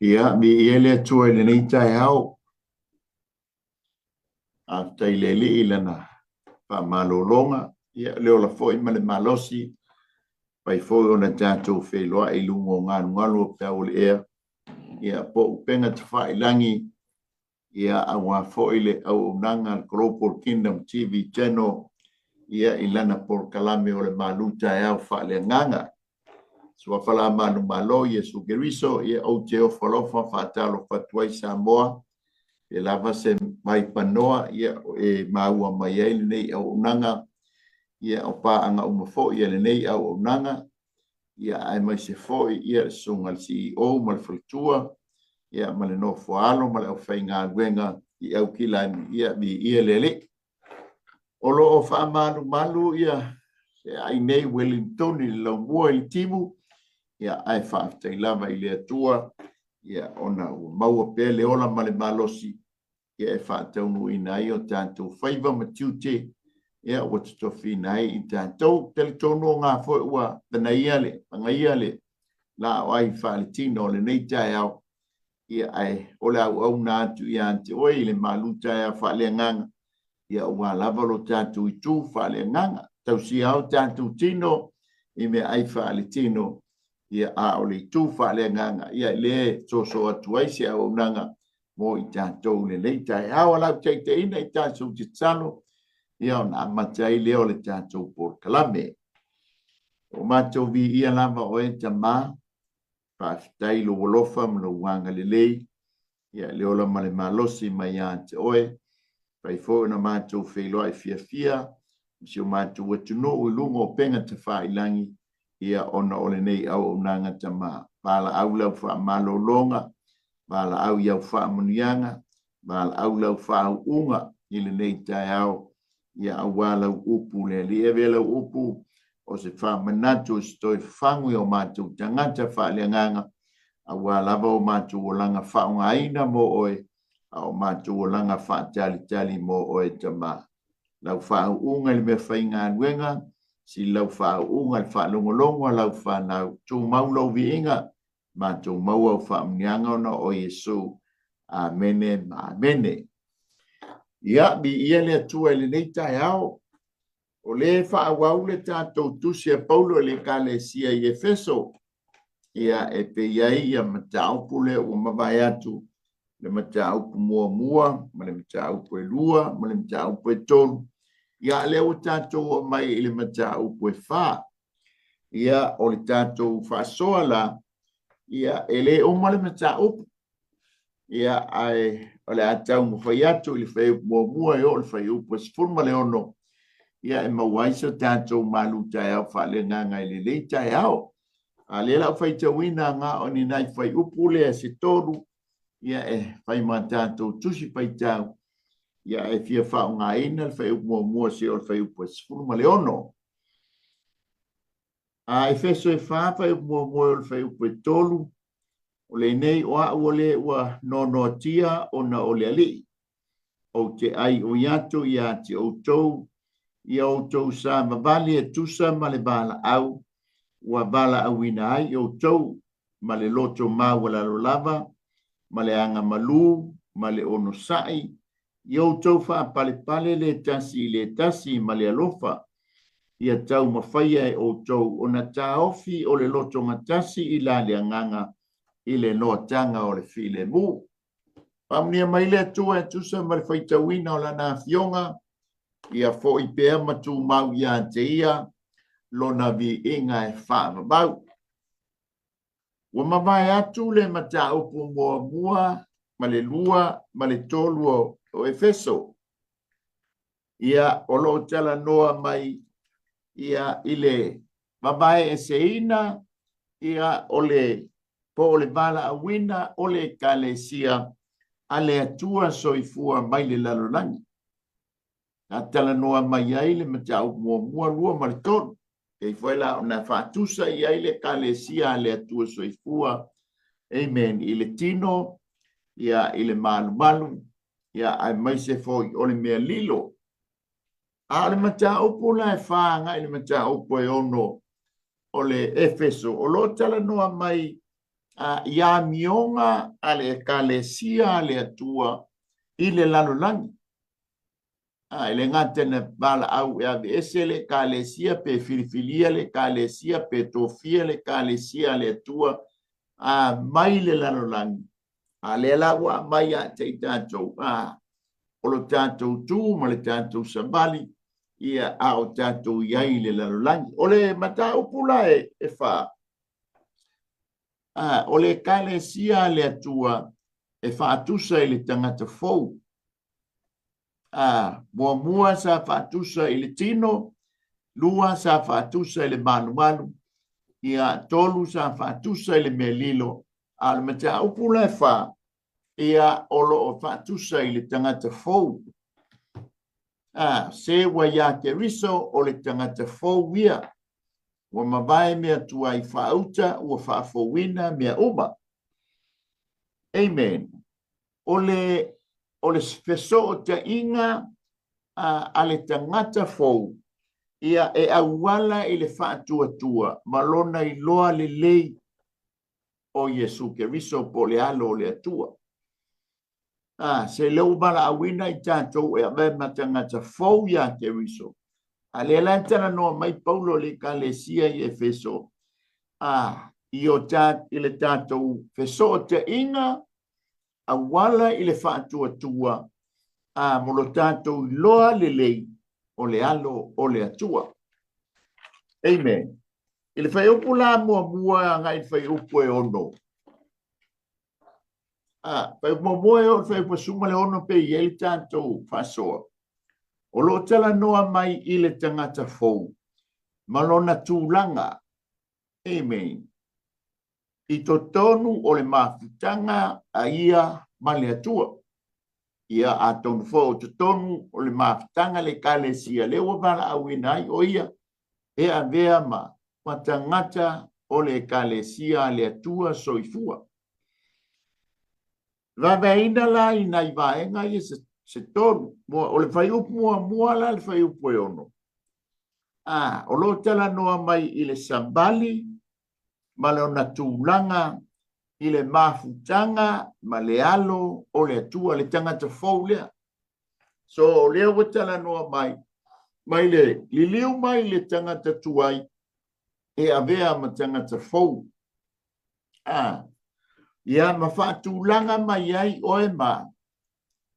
Ia, viia le Atua i lenei taeao. Faafetai i le Alii i Lana faamalologa, ia, le ola foi ma le malosi, pai foi ona tatou feiloai i luga o galugalu o peau o le ea, ia, po o upega tafailagi, ia, aua foi le auaunaga a le Global Kingdom TV Channel, ia, i lana polokalame o le Malu Taeao Faaleagaga. Suafa la manumalo Iesu Keriso, ia ou te ofo alofa faatalofa atu ai Samoa, e lava se vaipanoa ia e maua mai ai lenei auaunaga, ia o paaga uma foi a lenei auaunaga, ia aemaise foi ia le susuga i le CEO ma le faletua, ia ma le nofo a alo ma le aufaigaluega i Aukilani, ia viia le Alii. O lo o faamalumalu ia se ai nei Wellington i le laumua i le timu, ia ae faafetai lava i le Atua ia ona ua maua pea le ola ma le malosi ia e faataunuuina ai o tatou faiva ma tiute ia ua totofiina ai i tatou. Talitonu o ngā foi ua panaia le pagaia le laoai faaletino o lenei taeao, ia ae o le auauna atu ia te oe i le malu taeao faaleagaga, ia ua lava lo tatou itu faaleagaga. Tausia o tatou tino i meaai faaletino, ia a o le itu faaleagaga, ia le soso atu ai se auaunaga mo i tatou lenei taeao. A lau taitaiina i tatou tatalo, ia ona amata ai lea o le tatou polokalame. O matou viia lava oe Tama, faafetai lou alofa ma lou agalelei, ia le ola ma le malosi mai ia te oe, fai foi ona matou feiloai fiafia ma si o matou atunuu i luga o upega tafailagi, ia ona o lenei auaunaga Tama. Valaau lau faamalologa, valaau i au faamanuiaga, valaau lau faauuga i lenei taeao, ia aua lau upu le Alii. Avea lau upu o se faamanatu o se toe fafagu i o matou tagata faaleagaga, aua lava o matou olaga faaaogaina mo oe, a o matou olaga faatalitali mo oe Tama. Lau faauuga i le mea faigaluega, sili lau faauuga i le faalogologo a lau fanau, tumau lou viiga, matou maua au faamanuiaga ona o Iesu. Amene ma amene. Ia, viia le Atua i lenei taeao. O le faaauau le tatou tusi a Paulo i le Ekalesia i Efeso, ia e pei ai ia mataupu lea ua mavae atu, le mataupu muamua ma le mataupu e lua ma le mataupu e tolu. Ia lea ua tatou oo mai i le mataupu e fa. Ia o le tatou faasoa la, ia e le uma le mataupu. Ia ae o le a taumafai atu i le fuaiupu muamua e oo i le fuaiupu e 16, ia e maua ai so tatou malu taeao faaleagaga i lenei taeao. A lea la ua faitauina na o ni nai fuaiupu lea se tolu, ia e fai ma tatou tusi faitau, ia e fia faaaogaina le fuaiupu muamua seia oo i le fuaiupu e 16. A Efeso e 4 fuaiupu muamua e oo i le fuaiupu e 3, o lenei o au o le ua noanoatia ona o le Alii, ou te aioi atu ia te outou, ia outou savavali e tusa ma le valaau ua valaauina ai outou, ma le loto maualalo lava, ma le agamalu, ma le onosai, ia outou faapalepale le tasi i le tasi ma le alofa, ia taumafaia e outou ona taofi o le lotogatasi i la le agaga i le noataga o le filemu. Faamanuia mai le Atua e tusa ma le faitauina o lana afioga, ia foi pea ma tumau ia te ia lona viiga e faavavau. Ua mavae atu le mataupu muamua ma le lua ma le tolu o Efeso. Ia, o lo o talanoa mai ia i le vavae eseina ia o le po o le valaauina o le Ekalesia a le Atua soifua mai le lalolagi. Na talanoa mai ai le mataupu muamua, lua ma le tolu. Pei foi la ona faatusa i ai le Ekalesia a le Atua soifua, amen, i le tino, ia, i le malumalu, ia, aemaise foi o le mea lilo. A o le mataupu la e fa agai i le mataupu e 6 o le Efeso, o lo o talanoa mai I amioga a le Ekalesia a le Atua i le lalolagi. E le gata ina valaau e aveese le Ekalesia pe filifilia le Ekalesia pe tofia le Ekalesia a le Atua mai le lalolagi, a lea la ua aumai ia te i tatou, o lo tatou tu ma le tatou savali, ia, a o tatou i ai i le lalolagi. O le mataupu la e fā, o le Ekalesia a le Atua e faatusa i le tagata fou. Muamua sa faatusa i le tino, lua sa faatusa i le malumalu, ia, tolu sa faatusa i le mea lilo, a o le mataupu la e fā, ia, o lo o faatusa i le tagata fou. Se ua iā Keriso o le tagata fou ia, ua mavae mea tuai faauta, ua faafouina mea uma. Amen. O le, o le fesootaiga a le tagata fou, ia e auala i le faatuatua ma lona iloa lelei o Iesu Keriso po o le Alo o le Atua. Se lea ua valaauina i tatou e avea ma tagata fou iā Keriso. A lea la e talanoa mai Paulo i le Ekalesia i Efeso, i, o ta, i le tatou fesootaiga auala i le faatuatua a mo lo tatou iloa lelei o le Alo o le Atua. Amen. I le fuaiupu la muamua agai i le fuaiupu e 6. Fuaiupu muamua e oo i le fuaiupu e 16 pe i ai le tatou faasoa. O lo o talanoa mai i le tagata fou ma lona tulaga. Amen. I totonu o le mafutaga a ia ma le Atua. Ia, atonu foi o totonu o le mafutaga le Ekalesia lea ua valaauina ai o ia e avea ma tagata o le Ekalesia a le Atua soifua. Vaevaeina la i nai vaega ia se tolu. O le fuaiupu muamua la le fuaiupu e 6, o lo o talanoa mai i le savali ma lona tulaga i le mafutaga ma le Alo o le Atua, le tagata fou lea. So, o lea ua talanoa mai, mai le liliu mai le tagata tuai e avea ma tagata fou. Ia, ma faatulaga mai ai oe ma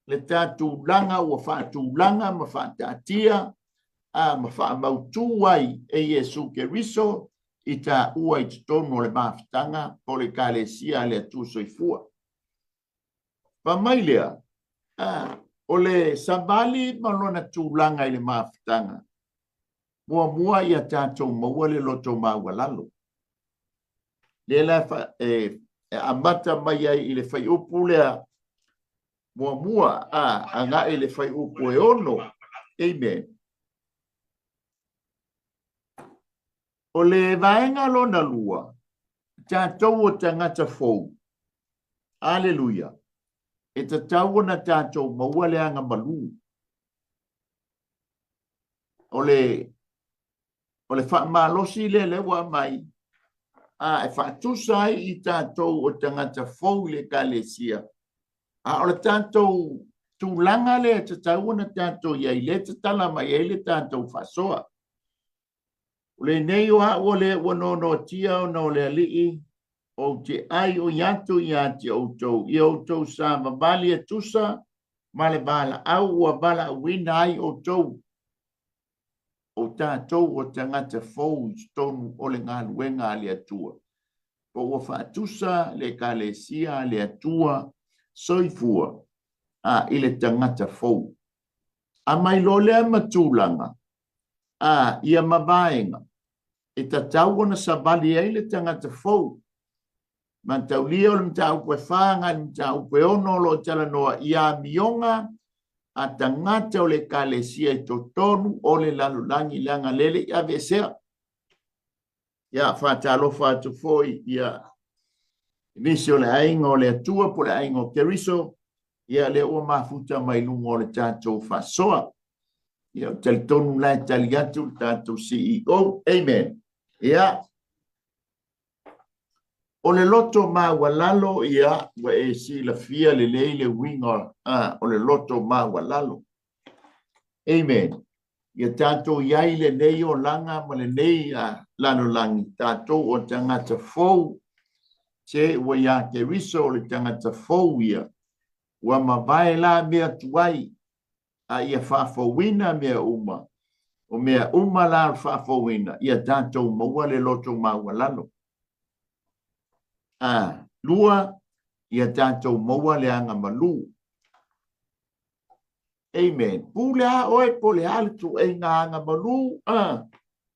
le ta tulaga ua faatulaga ma faataatia ma faamautū ai e Iesu Keriso i taua i totonu o le mafutaga po o le Ekalesia a le Atua Soifua. Fai mai lea, o le savali ma lona tulaga i le mafutaga, muamua ia tatou maua le loto maualalo. Lea la e amata mai ai i le fuaiupu lea muamua agai i le fuaiupu e 6. Amen. O le vaega lona lua, tatou o tagata fou. Aleluia. E tatau ona tatou maua le agamalu. O le o le faamalosi lea lea ua aumai, e faatusa ai i tatou o tagata fou i le Ekalesia, a o le tatou tulaga lea e tatau ona tatou i ai, lea e tatala mai ai le tatou faasoa. O lenei o au o le ua noanoatia ona o le Alii, ou te aioi atu ia te outou, ia outou savavali e tusa ma le valaau ua valaauina ai outou. O tatou o tagata fou i totonu o le galuega a le Atua, po ua faatusa le Ekalesia a le Atua soifua i le tagata fou. A mai loa lea ma tulaga ia ma vaega e tatau ona savali ai le tagata fou. Mataulia o le mataupu e 4 agai le mataupu e 6 o lo o talanoa i amioga a tagata o le Ekalesia i totonu o le lalolagi leaga lea e le i aveesea. Ia, faatalofa atu foi ia nisi o le aiga o le Atua po o le aiga o Keriso, ia lea ua mafuta mai luga o le tatou faasoa. Ia, ou te talitonu la e tali atu le tatou CEO. Amen. Ia. O le loto maualalo, ia, ua e silafia lelei le uiga o le loto maualalo. Amen. Ia tatou i ai lenei olaga ma lenei lalolagi, tatou o tagata fou, se ua ia Keriso o le tagata fou ia, ua mavae la mea tuai, a ia faafouina mea uma. O mea uma la o le faafouina, ia tatou maua le loto maualalo. 2, ia tatou maua le agamalu. Amen. Pule a oe po le a le tuaiga agamalu,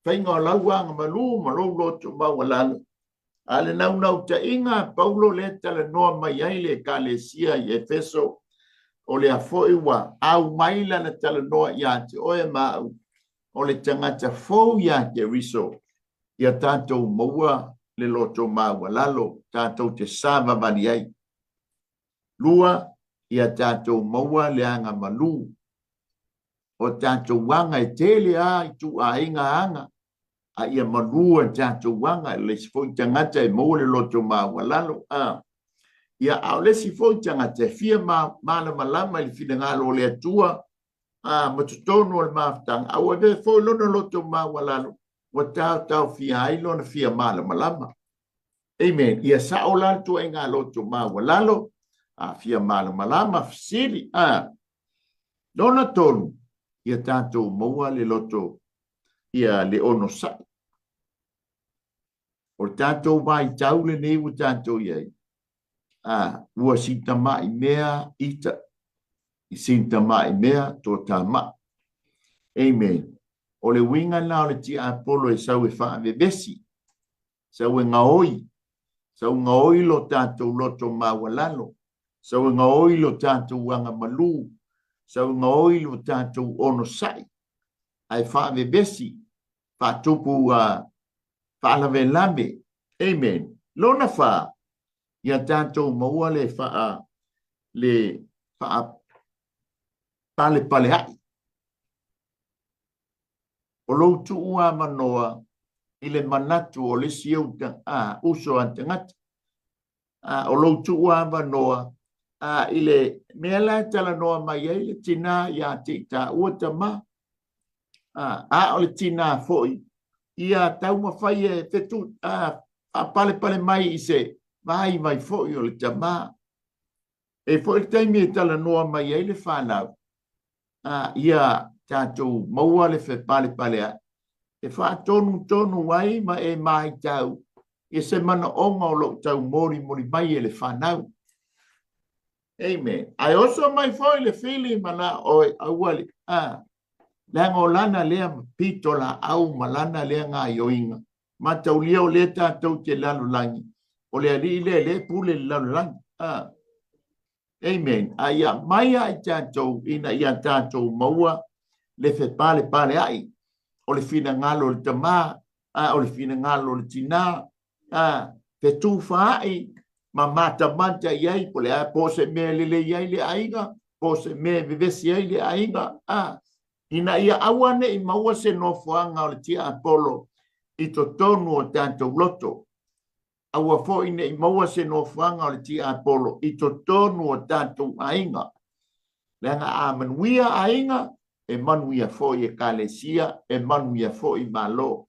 faiga o lau agamalu ma lou loto maualalo. A le naunautaiga a Paulo lea talanoa mai ai le Ekalesia i Efeso, o lea foi ua au mai lana talanoa ia te oe ma au, o le tagata fou ia Keriso, ia tatou maua le loto maualalo, tatou te savavali ai. 2, ia tatou maua le agamalu. O tatou aga e tele a ituaiga aga, a ia malu e tatou aga, le isi foi tagata e maua le loto maualalo. Ia, a o le isi foi tagata e fia malamalama i le finagalo o le Atua, ma totonu o le mafutaga, a ua avea foi lona loto maualalo, ua taotaofia ai lona fia malamalama. Amen. Ia sao la le tuaiga loto maualalo, a fia malamalama, fesili. Lona 3, ia tatou maua le loto, ia le onosai. O le tatou vaitau lenei ua tatou i ai, ua sintamai mea ita, i sintamai mea toatamai. Amen. O le uiga la o le tiapolo e sau e faavevesi, sau e gaoi, sau gaoi lo tatou loto maualalo, sau e gaoi lo tatou agamalu, sau gaoi lo tatou onosai, ae faavevesi, faatupu faalavelave. Amen. Lona 4, ia tatou maua le faapalepaleai. O lou tuu avanoa i le manatu o le isi uso a tagata. O lou tuu avanoa i le mea la e talanoa mai ai le tina ia te i taua tama. A o le tina foi, ia taumafai e fetu, faapalepale mai i se vaivai foi o le tama. E foi le taimi e talanoa mai ai le fanau, ia tatou maua le fepalepaleai, e faatonutonu ai ma e maitau i se manaoga o lou taumolimoli mai e le fanau. Amen. Ae oso mai foi le fili ma la oe aua le, leaga o lana lea pito laau ma lana lea gaioiga. Mataulia o lea tatou te lalolagi, o le alii lea le pule le lalolagi. Amen. A ia mai ai tatou ina ia tatou maua le fepalepaleai o le finagalo o le tama, o le finagalo o le tina, fetufaai ma matamata i ai, po le a, po se mea lelei ai le aiga, po se mea vevesi ai le aiga, ina ia aua nei maua se nofoaga o le tiapolo i totonu o tatou loto. Aua foi nei maua se nofoaga o le tiapolo i totonu o tatou aiga. Leaga a manuia aiga, e manuia foi ekalesia, e manuia foi malo.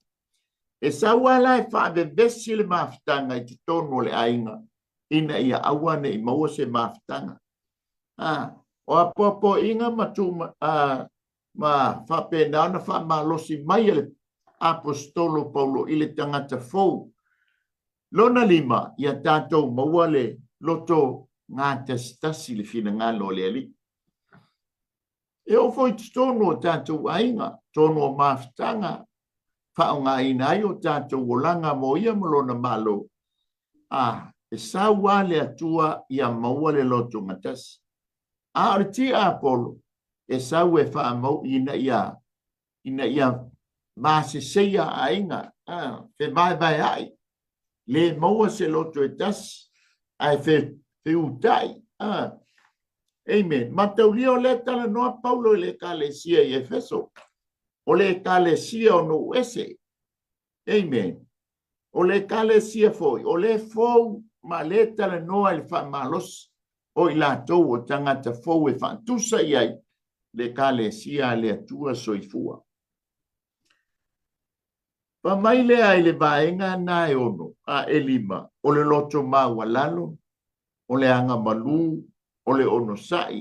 E sau ala e faavevesi le mafutaga i totonu o le aiga, ina ia aua nei maua se mafutaga. O apoapoaiga ma tu ma faapena ona faamalosi mai e le apostolo Paulo i le tagata fou. Lona 5, ia tatou maua le loto gatasitasi le finagalo o le Alii. E oo foi i totonu o tatou aiga, totonu o mafutaga, faaaogaina ai o tatou olaga mo ia ma lona malo. E sau lava le Atua ia maua le loto gatasi. A o le tiapolo, e sau e faamau ina ia maseseia aiga, fevaevaeai, le maua se loto e tasi, ae feutai. Amen. Mataulia o lea talanoa Paulo i le ekalesia i Efeso, o le ekalesia o nuu ese. Amen. O le Ekalesia foi, o lea e fou ma lea e talanoa i le faamalosi o i latou o tagata fou e faatusa i ai le Ekalesia a le Atua Soifua. Fai mai lea i le vaega na e ono, a e lima, o le loto maualalo, o le agamalu, o le onosai,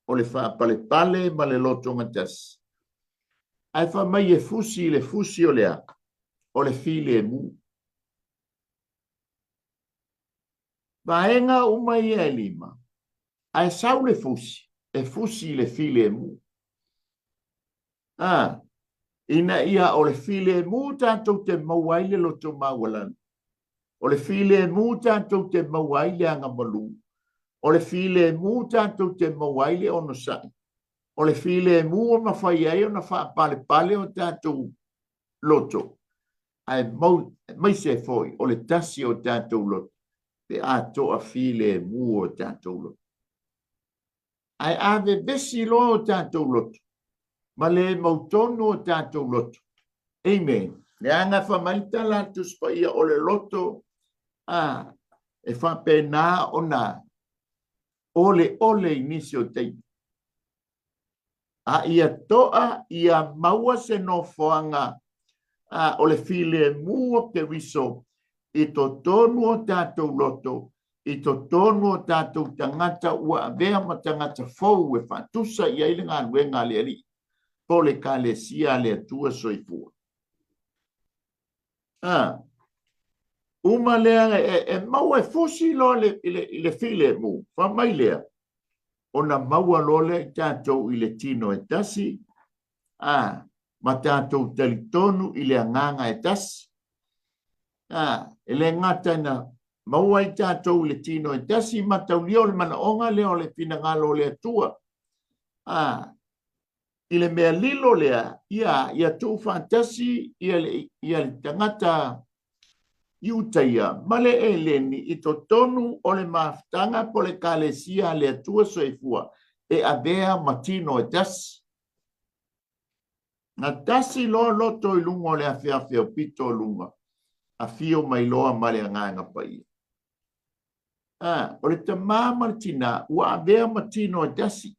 o le faapalepale ma le lotogatasi. Ae fai mai e fusi i le fusi o le a? O le filemu. Vaega uma ia e lima, ae sau le fusi, e fusi i le filemu. A, ina ia o le filemu tatou te maua ai le loto maualalo. O le filemu tatou te maua ai le agamalu. O le filemu tatou te maua ai le onosai. O le filemu e mafai ai ona faapalepale o tatou loto, ae aemaise foi o le tasi o tatou loto pe a toafilemu o tatou loto. Ae a vevesi loa o tatou loto, ma le mautonu o tatou loto. Amen. Leaga fai mai le tala a le Tusi Paia o le loto a e faapena ona oleole i nisi o taimi. A ia toa ia maua se nofoaga a, o le filemu o Keriso i totonu o tatou loto, i totonu o tatou tagata ua avea ma tagata fou e faatusa i ai le galuega a le Alii po o le Ekalesia a le Atua Soifua. A, uma lea e maua e fusi loa i le filemu, fai mai lea, ona maua loa lea i tatou i le tino e tasi, a, ma tatou talitonu i le agaga e tasi. A, e le gata ina maua i tatou i le tino e tasi, ma taulia o le manaoga lea o le finagalo o le Atua. A, i le mea lilo lea, ia tuufaatasi ia le tagata Iutaia ma le Eleni i totonu o le mafutaga po o le Ekalesia a le Atua Soifua e avea ma tino e tasi. Na tasi loa loto i luga o le afeafe o pito o luga, afio mai loa ma le Agaga Paia. A, o le tamā ma le tinā ua avea ma tino e tasi.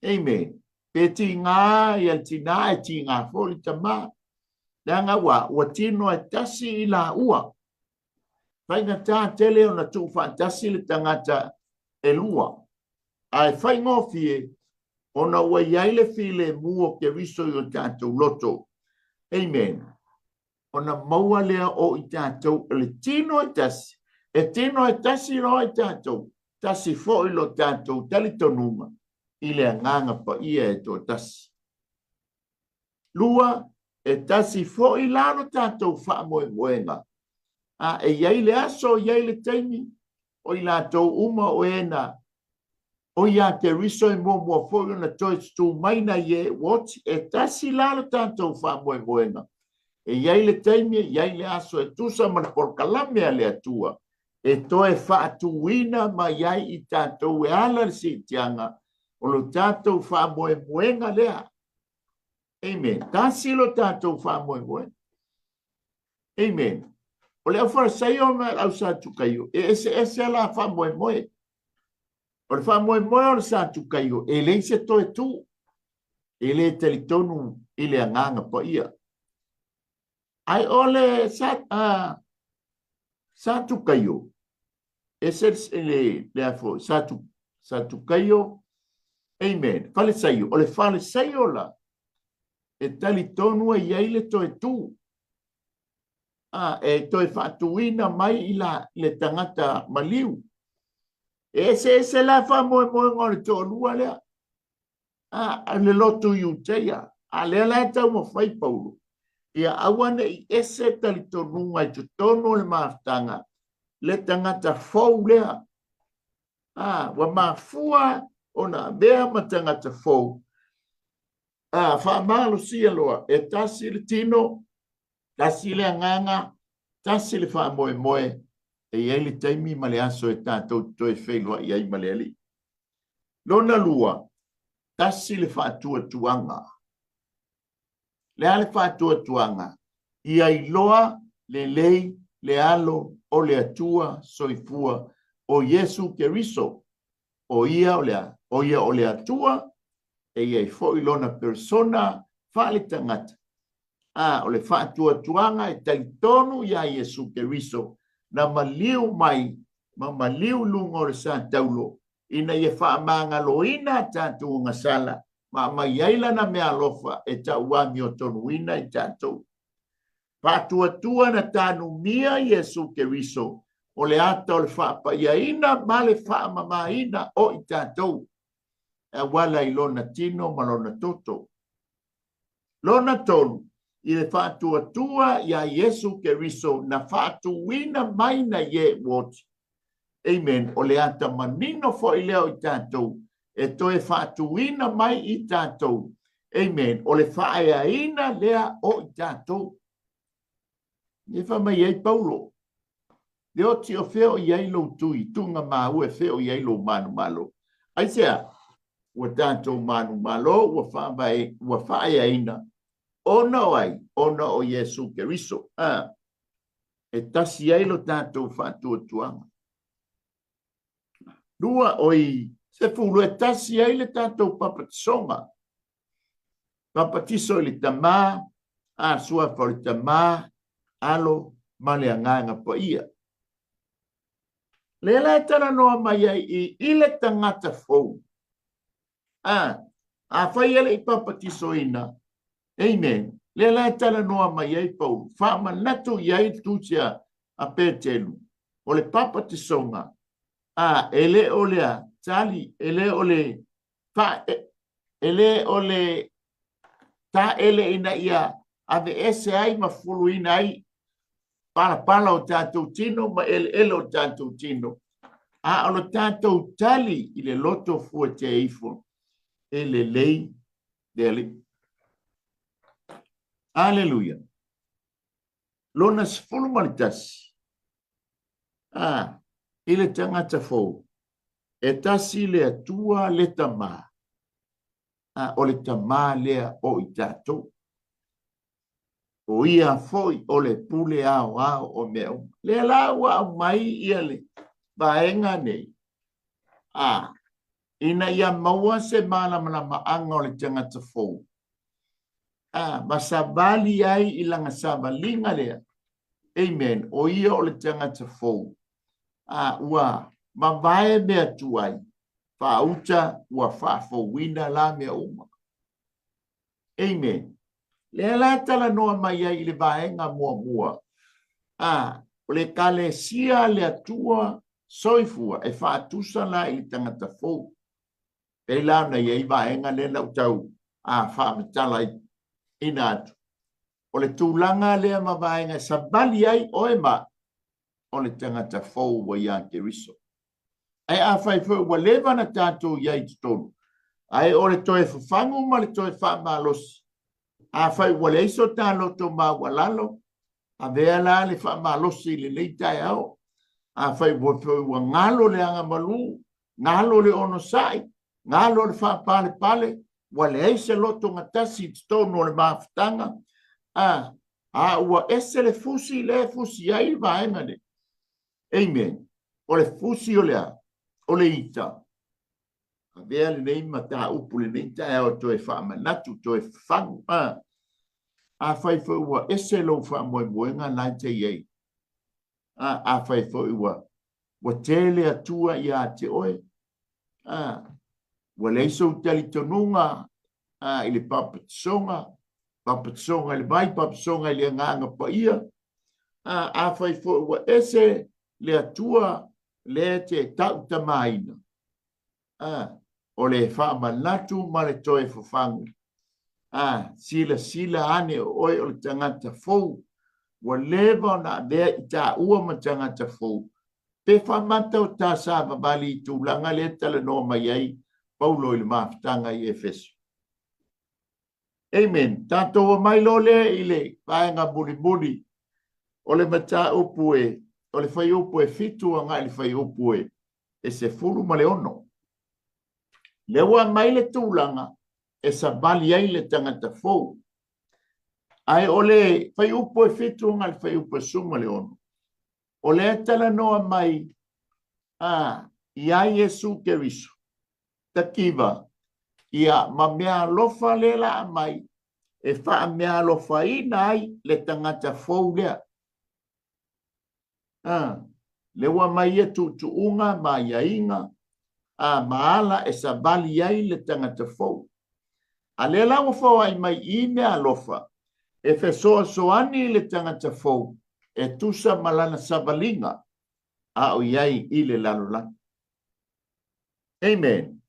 Amen. Pe tigā ia le tinā, e tigā foi le tamā. Leaga ua tino e tasi i laua. Faigata tele ona tuufaatasi le tagata e lua. Ae faigofie ona ua i ai le filemu o Keriso i o tatou loto. Amen. Ona maua lea o i tatou o le tino e tasi, e tino e tasi loa i tatou, tasi foi lo tatou talitonuga i le Agaga Paia e toatasi. Lua, e tasi foi la lo tatou faamoemoega. A e i ai le aso, e i ai le taimi, o i latou uma o e na o iā Keriso e muamua foi ona toe tutū mai nai e ua oti, e tasi la lo tatou faamoemoega. E i ai le taimi, e i ai le aso e tusa ma le polokalame a le Atua e toe faatūina mai ai i tatou e ala le siitiaga o lo tatou faamoemoega lea. Amen. Tasi lo tatou faamoemoega. Amen. O le Aufarisaio ma le Ausatukaio, e eseese a la faamoemoe. O le faamoemoe o le Satukaio, e leai se toe tū, e le talitonu i le Agaga Paia. Ae o le Satukaio, e se le a foi, Satukaio, amen, Falesaio, o le Falesaio la, e talitonu e i ai le toe tū, e toe faatūina mai i la, le tagata maliu. E eseese la faamoemoega o le toalua lea, a, le lotu Iuteia, a lea la e taumafai Paulo, ia aua ne i ese talitonuga i totonu o le mafutaga, le tagata fou lea. A, ua mafua ona avea ma tagata fou, a, faamalosia loa, e tasi le tino, tasi le agaga, tasi le faamoemoe, e i ai le taimi ma le aso e tatou toe feiloai ai ma le Alii. Lona lua, tasi le faatuatuaga. Le a le faatuatuaga? Ia iloa lelei le Alo o le Atua soifua, o Iesu Keriso. O ia o le a? O ia o le Atua, e i ai foi lona persona faaletagata. A, o le faatuatuaga e talitonu iā Iesu Keriso na maliu mai ma maliu i luga o le sa taulo ina ia faamagaloina a tatou agasala ma aumai ai lana meaalofa e tauamiotonuina i tatou. Faatuatua na tanumia Iesu Keriso o le ata o le faapaiaina ma le faamamaina o i tatou e auala i lona tino ma lona toto. Lona tolu, i le faatuatua iā Iesu Keriso na faatuina mai nai e ua oti. Amen. O le ata manino foi lea o i tatou e toe faatuina mai i tatou. Amen. O le faaeaina lea o i tatou. E fai mai ai Paulo, Le oti o fea o i ai lou tui, tuuga maua e fea o i ai lou manumalo. Aisea? Ua tatou manumalo ua faavae, ua faaeaina ona o ai? Ona o Iesu Keriso. A, e tasi ai lo tatou faatuatuaga. Lua, oi, sefulu e tasi ai le tatou papatisoga. Papatiso i le Tama, a Suafa o le Tama, Alo ma le Agaga Paia. Lea la e talanoa mai ai i, i le tagata fou. A, afai e le i papatisoina, amen, lea la e talanoa mai ai Paulo, faamanatu i ai le tusi a, a Petelu, o le papatisoga, a, e le o le a, tali, e le o le fa, e, e le o le taele ina ia aveese ai ma fuluina ai palapala o tatou tino ma eleele o tatou tino, a o le tatou tali i le loto fuatea ifo e lelei le Alii. Aleluia. Lona 11, a, i le tagata fou, e tasi le Atua le Tamā, a, o le Tamā lea o i tatou. O ia foi o le pule aoao o mea uma. Lea la ua aumai ia le vaega nei, a, ina ia maua se malamalamaaga o le tagata fou, a, ma savali ai i lana savaliga lea, amen, o ia o le tagata fou, a, ua mavae mea tuai, faauta ua faafouina la mea uma. Amen. Lea la e talanoa mai ai i le vaega muamua, a, o le Ekalesia a le Atua soifua e faatusa la i le tagata fou. Pei la ona i ai vaega lea na ou tau a faamatala ina atu. O le tulaga lea ma vaega e savali ai oe ma o le tagata fou ua iā Keriso. Ae afai foi ua leva na tatou i ai i totonu, ae o le toe fafagu ma le toe faamalosi, afai ua leai so ta loto maualalo, avea la le faamalosi i lenei taeao. Afai ua foi ua galo le agamalu, galo le onosai, galo le faapalepale, ua leai se loto gatasi i totonu o le mafutaga, a, a ua ese le fusi lea e fusi ai le vaega nei. Amen. O le fusi o le a? O le ita. Avea lenei mataupu lenei taeao toe faamanatu, toe fafagu. A, afai foi ua ese lou faamoemoega na e te i ai. A, afai foi ua, ua tele Atua iā te oe. A, ua leai sou talitonuga a, i le papatisoga, papatisoga i le vai, papatisoga i le Agaga Paia. A, afai foi ua ese le Atua lea e te tautamaina, a, o le faamanatu ma le toe fafagu. A, silasila ane o oe o le tagata fou, ua leva ona avea i taua ma tagata fou, pe faamata o ta savavali i tulaga lea e talanoa mai ai Paulo i le mafutaga i Efeso. Amen. Tatou omai loa lea i le vaega mulimuli o le mataupu e, o le fuaiupu e 7 agai i le fuaiupu e 16. Lea ua aumai le tulaga e savali ai le tagata fou. Ae o le fuaiupu e 7 agai i le fuaiupu e 16, o lea e talanoa mai a ia Iesu Keriso, takiva, ia ma meaalofa lea la aumai e faameaalofaina ai le tagata fou lea. A, lea ua aumai ia tuutuuga ma aiaiga a ma ala e savali ai le tagata fou. A lea la ua foai mai i meaalofa e fesoasoani i le tagata fou e tusa ma lana savaliga a o i ai i le lalolagi. Amen.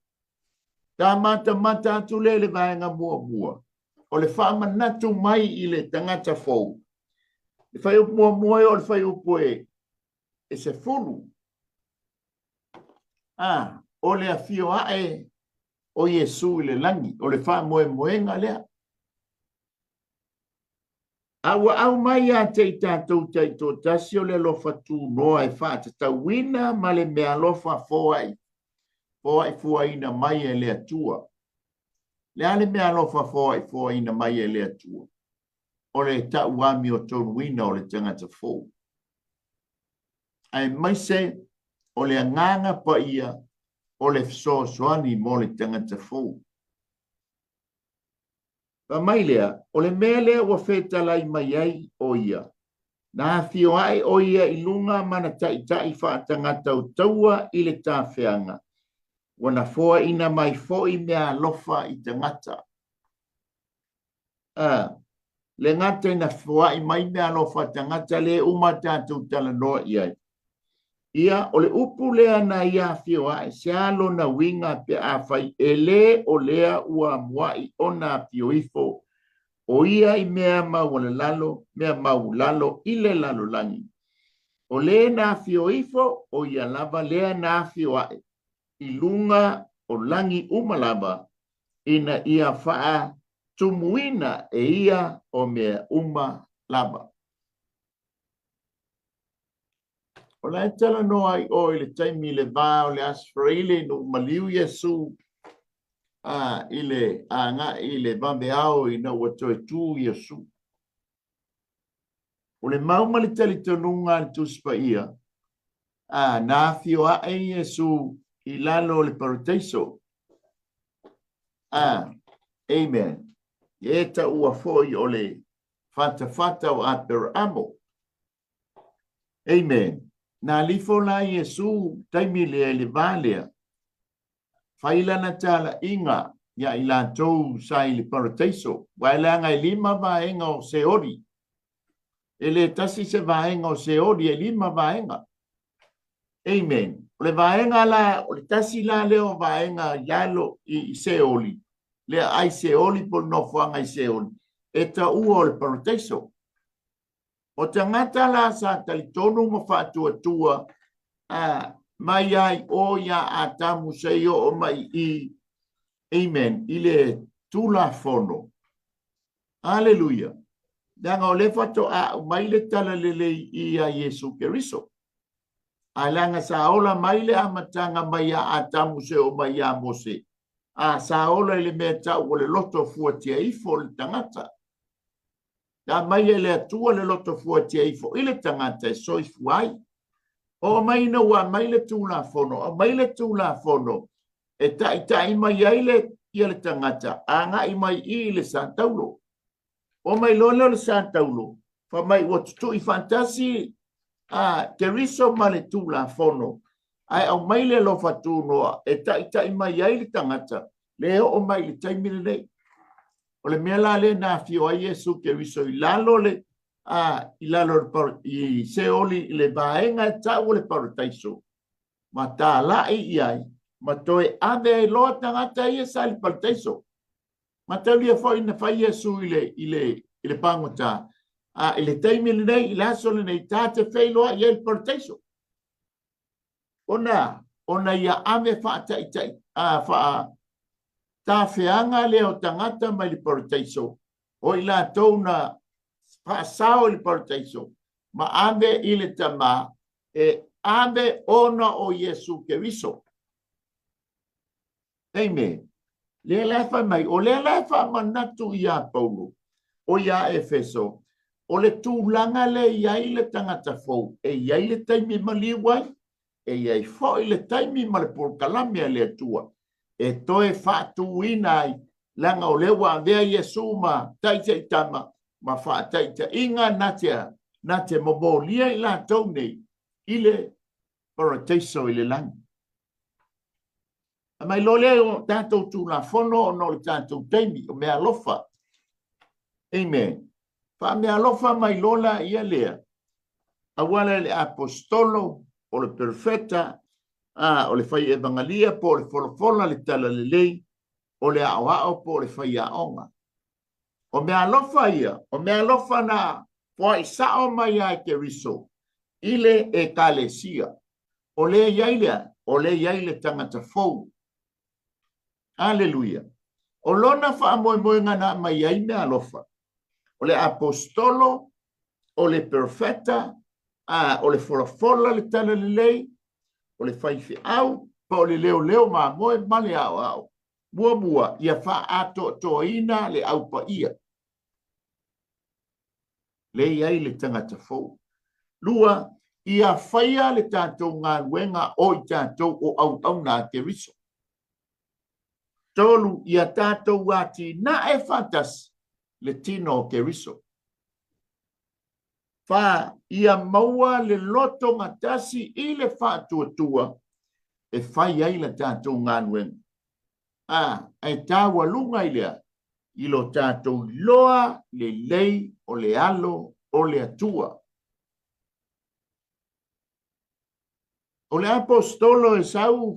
Ta matamata atu lea i le vaega muamua, o le faamanatu mai i le tagata fou. Le fuaiupu muamua e o le fuaiupu e 10. A, o le afio ae o Iesu i le lagi, o le faamoemoega lea. A ua aumai ia te i tatou taitoatasi o le alofa tunoa e faatatauina ma le meaalofa foai, foaifuaina mai e le Atua. Le a le meaalofa foaifuaina mai e le Atua? O le tauamiotonuina o le tagata fou. Aemaise o le agaga paia o le fesoasoani mo le tagata fou. Fai mai lea, o le mea lea ua fetalai mai ai o ia, na afio ae o ia i luga ma na taitai faatagata o taua i le tafeaga, ua na foaina mai foi meaalofa i tagata. A, le gata ina foai mai meaalofa tagata le uma tatou talanoa i ai. Ia, o le upu lea na ia afio ae, se a lona uiga pe afai e lē o lea ua mua'i ona afio ifo o ia i mea maualalalo, mea maulalo i le lalolagi. O lē na afio ifo, o ia lava lea na afio ae i luga o lagi uma lava, ina ia faatumuina e ia o mea uma lava. O la e talanoa ai oe i le taimi i le va o le Aso Faraile ina ua maliu Iesu a, i le agai i le vaveao ina ua toe tu Iesu. O le mau ma le talitonuga a le Tusi Paia, a, na afio ae Iesu i lalo o le parataiso. A, amen. E taua foi o le fatafata o Aperaamo. Amen. Na alifo la Iesu taimi lea i le va lea, fai lana talaiga ia i latou sa i le parataiso, aua e leaga e 5 vaega o Seoli. E le tasi se vaega o Seoli, e 5 vaega. Amen. O le vaega la, o le tasi la lea o vaega i lalo i Seoli, lea ai Seoli po o le nofoaga i Seoli, e taua o le parataiso. O tagata la sa talitonu ma faatuatua a mai ai o ia Atamu seia oo mai i, amen, i le Tulafono. Aleluia. Leaga o lea faatoa aumai le talalelei ia Iesu Keriso. Ae leaga sa ola mai le amataga mai ia Atamu seia oo mai ia Mose, a sa ola i le mea tau o le loto fuatia ifo o le tagata. Na aumai e le Atua le loto fuatia ifo i le tagata e soifua ai. Oo mai ina ua aumai le Tulafono, aumai le Tulafono e taitai mai ai le, ia le tagata agai mai i le Sataulo. Oo mai loa lea o le Sataulo, fai mai ua tutui faatasi a Keriso ma le Tulafono, ae aumai le alofa tunoa e taitai mai ai le tagata le oo mai i le taimi lenei. O le mea la lea na afio ai Iesu Keriso i lalo le a i lalo i Seoli i le vaega e tau o le parataiso, ma talai i ai ma toe ave ai loa tagata ia sa i le parataiso. Mataulia foi na fai Iesu i le i le i le pagota, a i le taimi lenei i le aso lenei ta te feiloai ai i le parataiso. Ona ona ia ave faataitai a faa tafeaga lea o tagata mai le parataiso, o i latou na faasao i le parataiso ma ave i le Tama e ave ona o Iesu Keriso. Amen. Lea la e fai mai, o lea la e faamanatu iā Paulo. O ia Efeso, o le tulaga lea e i ai le tagata fou, e i ai le taimi e maliu ai, e i ai foi le taimi ma le polokalame a le Atua e toe faatuina ai, leaga o lea ua avea Iesu ma taitaitama ma faataitaiga na te, na te momolia i latou nei i le parataiso i le lagi. Aumai loa lea o tatou Tulafono ona o le tatou taimi, o meaalofa. Amen. Faameaalofa mai loa la ia lea, auala i le apostolo, o le perofeta, a, o le fai evagalia po o le folafola le talalelei, o le aoao po o le faiaoga. O meaalofa ia, o meaalofa na foai sao mai ai Keriso i le Ekalesia. O lea i ai lea, o lea i ai le tagata fou. Aleluia. O lona faamoemoega na aumai ai meaalofa, o le apostolo, o le perofeta, a, o le folafola le talalelei, o le faifeau, po o le leoleo mamoe ma le aoao. Muamua, ia faaatoatoaina le au paia. Lea i ai le tagata fou. Lua, ia faia le tatou galuega o i tatou o auauna a Keriso. Tolu, ia tatou atinae faatasi le tino o Keriso. Fa, ia maua le loto gatasi i le faatuatua e fai ai la tatou galuega. A, ae taualuga i lea, i lo tatou iloa lelei o le alo o le Atua. O le aposetolo e sau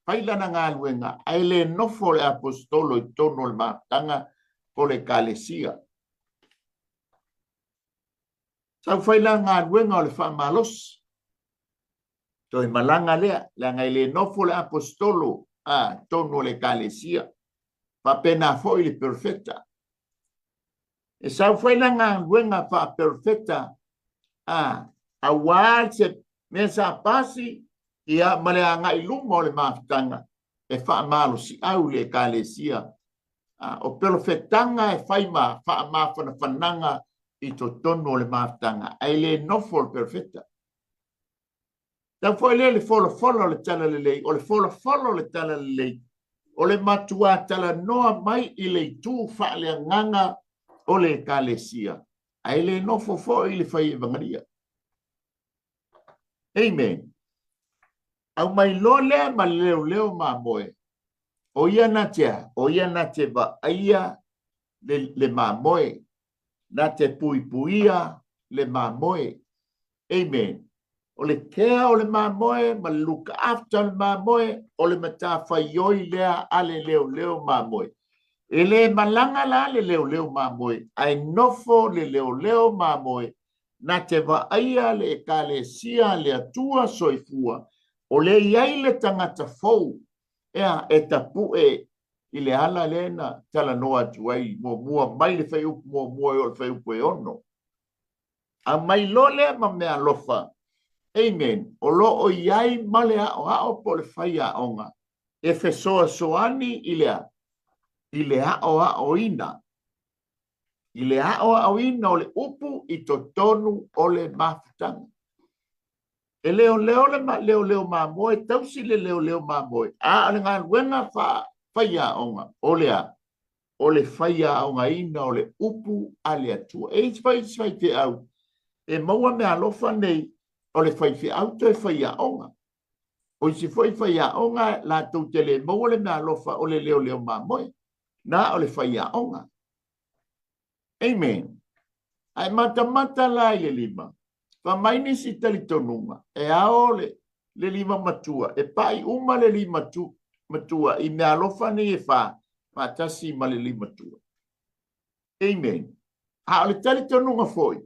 fai lana galuega, ae le nofo le aposetolo i totonu o le mafutaga po o le ekalesia. Sau fai lana galuega o le faamalosi. Toe malaga lea, leaga e le nofo le aposetolo a totonu o le ekalesia. Faapena foi le perofeta. E sau fai lana galuega faaperofeta a auā se mea sa pasi ia ma le agai luma o le mafutaga e faamalosiau le ekalesia. O perofetaga e fai ma faamafanafanaga i totonu o le mafutaga, ae le nofo le perofeta. Tau foi lea le folafola o le talalelei, o le folafola o le talalelei, o le matuā talanoa mai i le itu faaleagaga o le ekalesia, ae le nofo foi le fai evagalia. Amen. Aumai loa lea ma le leoleo mamoe, o ia na te a? O ia na te vaaia le, le mamoe, na te puipuia le mamoe. Amen. O le kea o le mamoe ma le look after o le mamoe, o le matafaioi lea a le leoleo mamoe. E le malaga la le leoleo mamoe, ae nofo le leoleo mamoe na te vaaia le Ekalesia a le Atua soifua, o lea i ai le tagata fou ea e tapue i le ala lea na talanoa atu ai muamua mai le fuaiupu muamua e oo i le fuaiupu e ono. Aumai loa lea ma meaalofa, amen, o lo o i ai ma le aoao po o le faiaoga e fesoasoani i le a? I le aoaoina. I le aoaoina o le upu i totonu o le mafutaga. E leoleo le leoleo mamoe, tausi le leoleo mamoe, a o le galuega faa-faiaoga o le a? O le faiaogaina o le upu a le Atua. E i ai isi faifeau e maua meaalofa nei, o le faifeau toe faiaoga. O isi foi faiaoga latou te le maua le meaalofa o le leoleo mamoe, na o le faiaoga. Amen. Ae matamata la i le lima, fai mai nisi talitonuga, e ao le, le lima matua, e pai uma le lima tu, matua i meaalofa nei e fa, faatasi ma le lima tua. Amen. A o le talitonuga foi,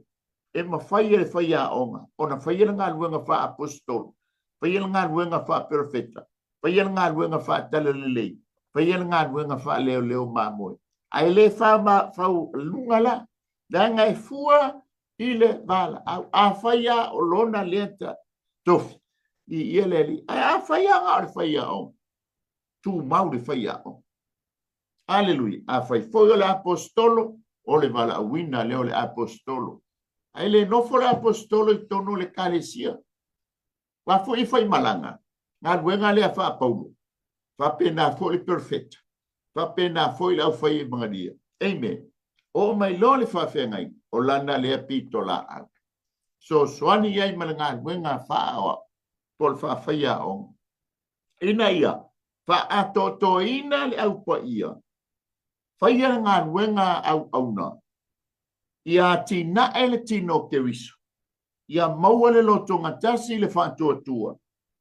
e mafai e le faiaoga ona faia le galuega faa-aposetolo, faia le galuega faa-perofeta, faia le galuega faatalalelei, faia le galuega faaleoleo mamoe. Ae le fauluga la, leaga e fua i le valaau. Afai lava o lona lea tofi, viia le Alii. Ae afai lava na o le faiaoga, tumau le faiaoga. Aleluia. Afai foi o le aposetolo, O le valaauina lea o le aposetolo. Ae le nofo le aposetolo i totonu o le ekalesia. Aua foi e faimalaga, galuega lea faa-Paulo, faapena foi le perofeta, faapena foi le aufai emagelia. Amen. Oo mai loa le faafeagaiga, o lana lea pitolaau. Fesoasoani i ai ma le galuega faa-aoao po o le faafaiaoga, ina ia faaatoatoaina le au paia, faia le galuega auauna, ia atinae le tino o Keriso, ia maua le lotogatasi i le faatuatua,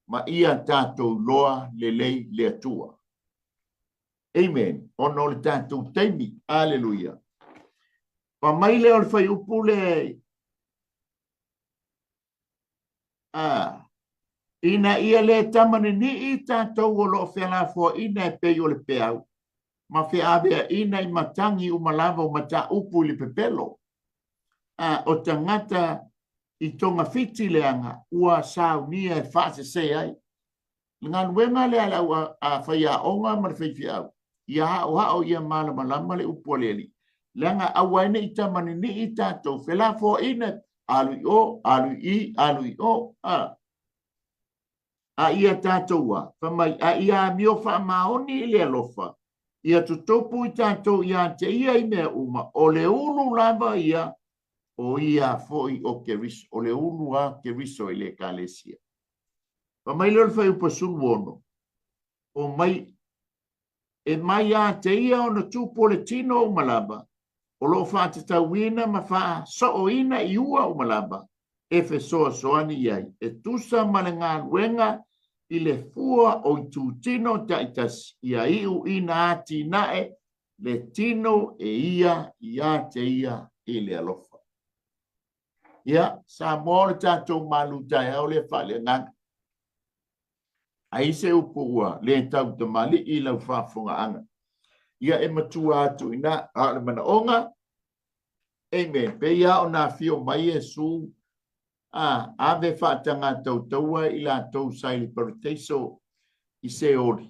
ma ia tatou iloa lelei le Atua. Amen. Ona o le tatou taimi. Aleluia. Fai mai lea o le fuaiupu le a ina ia le tamaninii tatou o lo o felafoaiina e pei o le peau ma feaveaiina i matagi uma lava o mataupu i le pepelo a o tagata i togafiti leaga ua saunia e faasese ai. Le galuega lea a le au faiaoga ma le faifeau, ia haohao ia malamalama le upu a le Alii, leaga aua ai ne i tamaninii tatou felafoaiina, alu i o, alu i i, alu i o. A, a ia tatou a, fai mai, a ia amio faamaoni i le alofa, ia tutupu i tatou ia te ia i mea uma, o le ulu lava ia, o ia foi o Keriso, o le ulu a Keriso i le Ekalesia. Fai mai lea o le fuaiupu 16, o mai, e mai ia te ia ona tupu o le tino uma lava, o lo o faatatauina ma faasooina i ua uma lava e fesoasoani i ai, e tusa ma le galuega i le fua o itutino taitasi, ia iuina atinae le tino e ia ia te ia i le alofa. Ia, Samoa o le tatou malu taeao lea faaleagaga. Ai se upu ua le tau tamalii i lau faafofogaaga. Ia e matua atu i ina, a o le manaoga, amen, pei lava ona afio mai Iesu, a, ave faatagatautaua i latou sa i le parataiso i Seoli,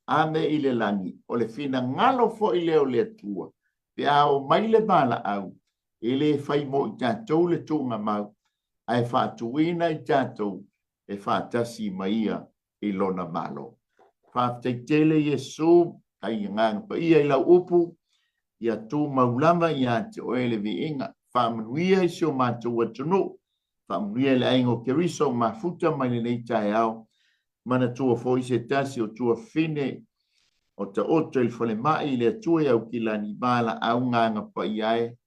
ave i le lagi, o le finagalo foi lea o le Atua, pe a oo mai le valaau, e le fai mo i tatou le tuugamau, ae faatuina i tatou e faatasi ma ia i lona Malo. Faafetai tele Iesu, ai Agaga Paia i lau upu, ia tumau lava ia te oe le viiga. Faamanuia i si o matou atunuu, faamanuia i le aiga o Keriso mafuta mai lenei taeao. Manatua foi se tasi o tuafafine o taoto i le falemai i le Atua i Aukilani, valaau gaga paia e.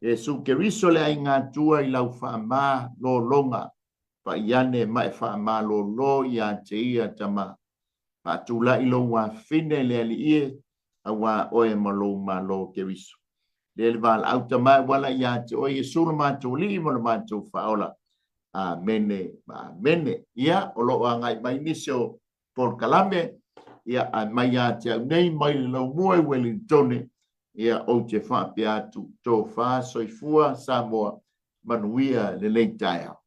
Iesu Keriso le aiga Atua i lau faamalologa, pai ane ma e faamalolo ia te ia tama. Faatulai lou afafine le Alii e, auā oe ma lou Malo Keriso. Lea le valaau tama e uala ia te oe Iesu lo matou Alii ma lo matou Faaola. Amene ma amene. Ia, o lo o agai mai nisi o polokalame, ia, ae mai ia te au nei, mai le laumua i Welingtone, ia, ou te faapea atu, tofa soifua Samoa, manuia lenei taeao.